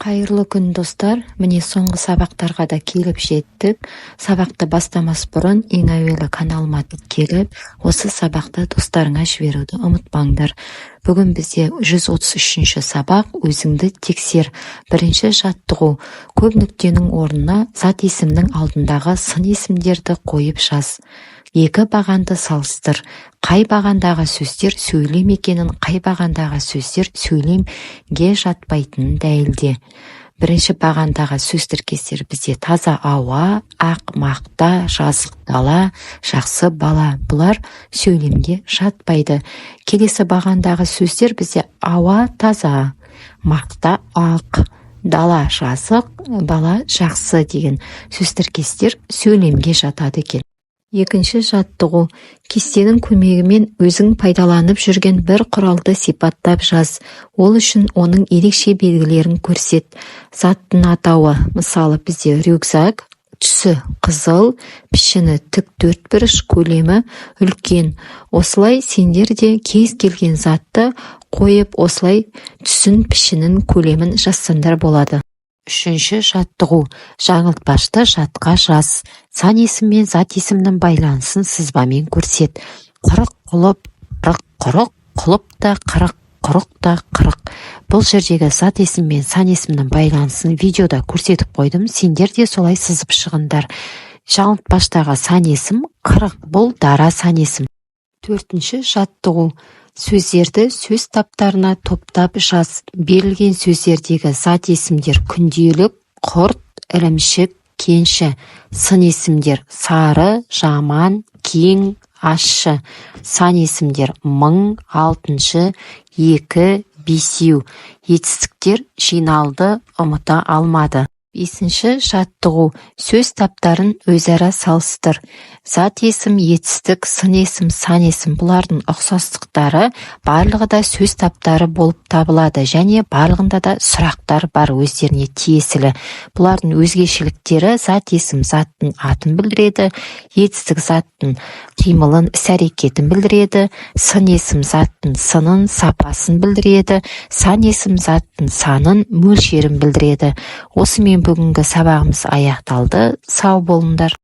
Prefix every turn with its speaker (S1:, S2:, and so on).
S1: Қайырлы күн, достар! Міне, соңғы сабақтарға да келіп жеттік. Сабақты бастамас бұрын, ең әуелі каналыма тіркеліп, осы сабақты достарыңа жіберуді ұмытпаңдар. Бүгін бізде 133 сабақ, «Өзіңді тексер». Бірінші жаттығу: көп нүктенің орнына зат есімнің алдындағы сын есімдерді қойып жаз. Екі бағанды салыстыр. Қай бағандағы сөздер сөйлем екенін, қай бағандағы сөздер сөйлемге жатпайтынын дәлелде. Бірінші бағандағы сөз тіркестері бізде: таза ауа, ақ мақта, жазық дала, жақсы бала. Бұлар сөйлемге жатпайды. Келесі бағандағы сөздер бізде: ауа таза, мақта ақ, дала жазық, бала жақсы деген сөз тіркестер сөйлемге жатады екен. Екінші жаттығу: кестенің көмегімен өзің пайдаланып жүрген бір құралды сипаттап жаз. Ол үшін оның ерекше белгілерін көрсет. Заттың атауы, мысалы, бізде рюкзак, түсі қызыл, пішіні тік төртбұрыш, көлемі үлкен. Осылай сендер де кез келген затты қойып, осылай түсін, пішінін, көлемін жазсаңдар болады. Үшінші жаттығу: жаңылтпашты жатқа жаз. Сан есім мен зат есімнің байланысын сызбамен көрсет. 40 құлып, 40 құрық, құлып та 40, құрық та 40. Бұл жердегі зат есім мен сан есімнің байланысын видеода көрсетіп қойдым, сендер де солай сызып шығыңдар. Жаңылтпаштағы сан есім 40, бұл дара сан есім. Төртінші жаттығу: сөздерді сөз таптарына топтап жаз. Берілген сөздердегі зат есімдер: күнделік, құрт, ірімшік, кенші. Сын есімдер: сары, жаман, кең, ащы. Сан есімдер: мың, алтыншы, екі, бесеу. Етістіктер: жиналды, ұмыта алмады. Бесінші жаттығу: сөз таптарын өзара салыстыр. Зат есім, етістік, сын есім, сан есім – бұлардың ұқсастықтары: барлығы да сөз таптары болып табылады және барлығында да сұрақтар бар, өздеріне тиесілі. Бұлардың өзгешеліктері: зат есім заттың атын білдіреді, етістік заттың қимылын, іс әрекетін білдіреді, сын есім заттың сынын, сапасын білдіреді, сан есім заттың санын, мөлшерін білдіреді. Осымен бүгінгі сабағымыз аяқталды. Сау болыңдар!